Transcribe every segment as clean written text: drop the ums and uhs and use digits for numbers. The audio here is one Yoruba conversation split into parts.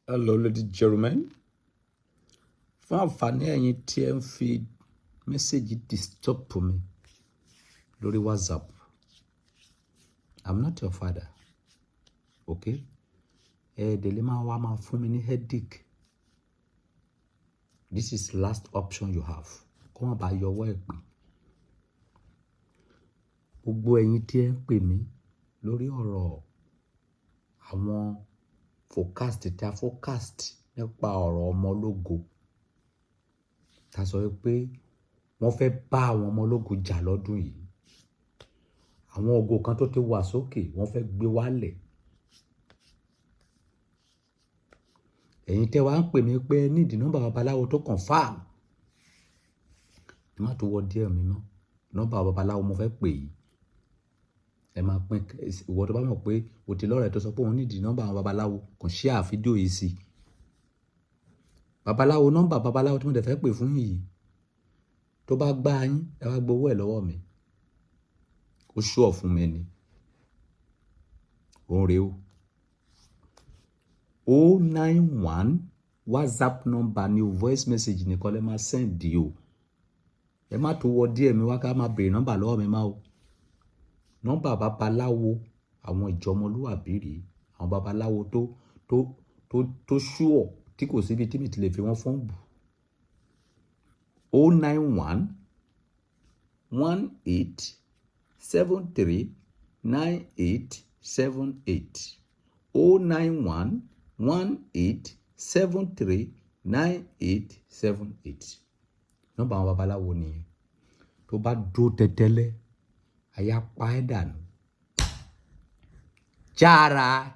Hello, lady gentlemen. Fún àǹfààní ẹ̀yin tí ẹ ń fi message disturb mi lórí WhatsApp. I'm not your father. Okay? Ẹ dẹ̀ lè máa wá máa fún mi ní headache. This is last option you have. Kó má bàa yọwọ́ ẹ̀ pé. Gbogbo ẹ̀yin tí ẹ ń pè mí lórí ọ̀rọ̀ àwọn forecast tí a forecast nípa ọ̀rọ̀ ọmọ ológo. Ta sọ wípé wọ́n fẹ́ bá àwọn ọmọ ológo jà lọ́dún yìí. Àwọn ògo kan tó ti wà sókè, wọ́n fẹ́ gbé wálẹ̀. Ẹ̀yin tẹ́ wá ń pè mí pé ẹ need nọ́mbà babaláwo tó confirm. Ẹ má tó wọ díẹ̀ mi mọ́. Nọ́mbà babaláwo mo fẹ́ pè yìí. Ẹ máa pín, ìwọ tó bá mọ̀ pé o ti lọ́rẹ̀ẹ́ tó sọ pé òun need nọ́mbà àwọn babaláwo, kàn share fídíò yìí sí. Babaláwo, nọ́mbà babaláwo tí mo dẹ̀ fẹ́ pè fún yìí, tó bá gbá yín, ẹ wá gbowó ẹ̀ lọ́wọ́ mi. Ó sure fún mi ni. Òun rèé o. 091. WhatsApp number ni o, voice message nìkan lẹ máa send o. Ẹ má tó wọ díẹ̀ mi wá ká máa béèrè nọ́mbà lọ́wọ́ mi má o. Nọ́mbà babaláwo àwọn ìjọ ọmọlúwàbí rèé. Àwọn babaláwo tó sure tí kò síbi tí mi ti lè fi wọ́n fọ́n bù. 091 18 73 98 78. 091 18 73 98 78. Nọ́mbà àwọn babaláwo nìyẹn. Tó bá dúró tẹ́tẹ́lẹ̀, àyà pa ẹ́ dànù. Jára.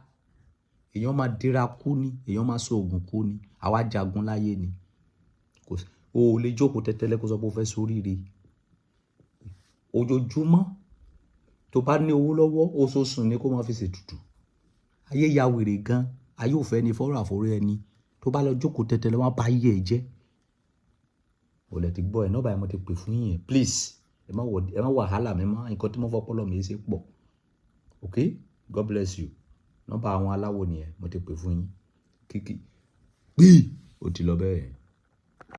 Èèyàn máa dira kú ni, èèyàn máa so ògùn kú ni, àwa jagun láyé ni. Kò sí, o ò lè jókòó tẹ́tẹ́lẹ̀ kó sọ pé o fẹ́ ṣoríire. Ojoojúmọ́ tó bá ní owó lọ́wọ́, oṣooṣù ni kó máa fi ṣètùtù. Ayé ya wèrè gan, ayé ò fẹ́ ni fọ́rọ̀ àforí ẹni. Tó bá lọ jókòó tẹ́tẹ́lẹ̀, wọ́n á bá ayé ẹ jẹ́. O lè ti gbọ́ ẹ, nọ́mbà yẹn mo ti pè fún yín yẹn. Please, ẹ má wàhálà mi mọ́. Nǹkan tí mo fọ́pọ́lọ́ mi ṣe pọ̀. Okay? God bless you. Nọ́mbà àwọn aláwo nìyẹn mo ti pè fún yín. Kíkí. Gbí! Ó ti lọ bẹ́ẹ̀.